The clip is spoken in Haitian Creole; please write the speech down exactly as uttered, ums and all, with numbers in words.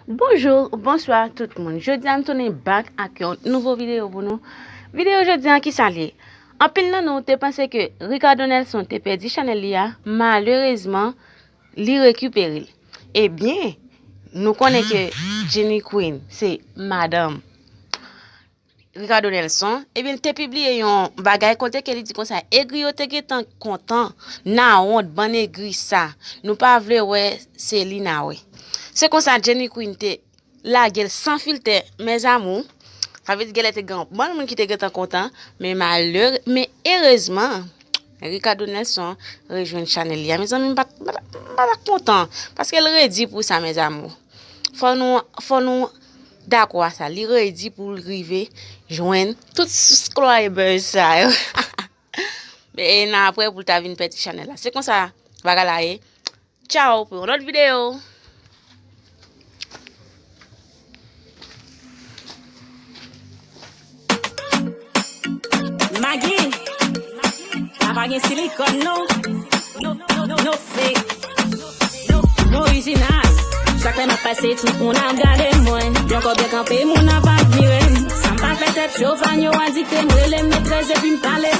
Bonjou, bonswa tout moun. Jodi a m tounen back ak yon nouvo videyo pou nou. Videyo jodi a kisa l ye? Anpil nan nou te panse ke Ricardo Nelson te pèdi chanèl li a, malerezman, li rekipere l. Ebyen, nou konnen ke Jenny Queen se madanm Ricardo Nelson, ebyen, li te pibliye yon bagay kote ke li di konsa, egri yo te gentan kontan, nawont, bann egri sa, nou pa vle wè Celine a wè. Se konsa Jenny Queen te lage l san filtè, mes amours. Sa vle di genlè te gen yon bann moun ki te gentan kontan, men malere, men erezman, Ricardo Nelson rejwenn chanèl li a. Mezanmi, m pa t, m pa t, m pa t kontan, paske l redi pou sa, mes amours. Fò nou, fò nou dakò a sa. Li redi pou l rive jwenn tout subscribers sa yo. E nan apre pou l ta vin pèdi chanèl la. Se konsa bagay la ye. Tchao pou yon lòt videyo. Maggie, sa pa gen silikòn non. No, no, no, no fake. No, no orijinal. Chak lè m ap pase, tout moun ap gade mwen. Byen kò byen kanpe, moun ap admire m. Sa m pa fè tèt cho, fan yo adikte m. Rele m metrès epi m pale.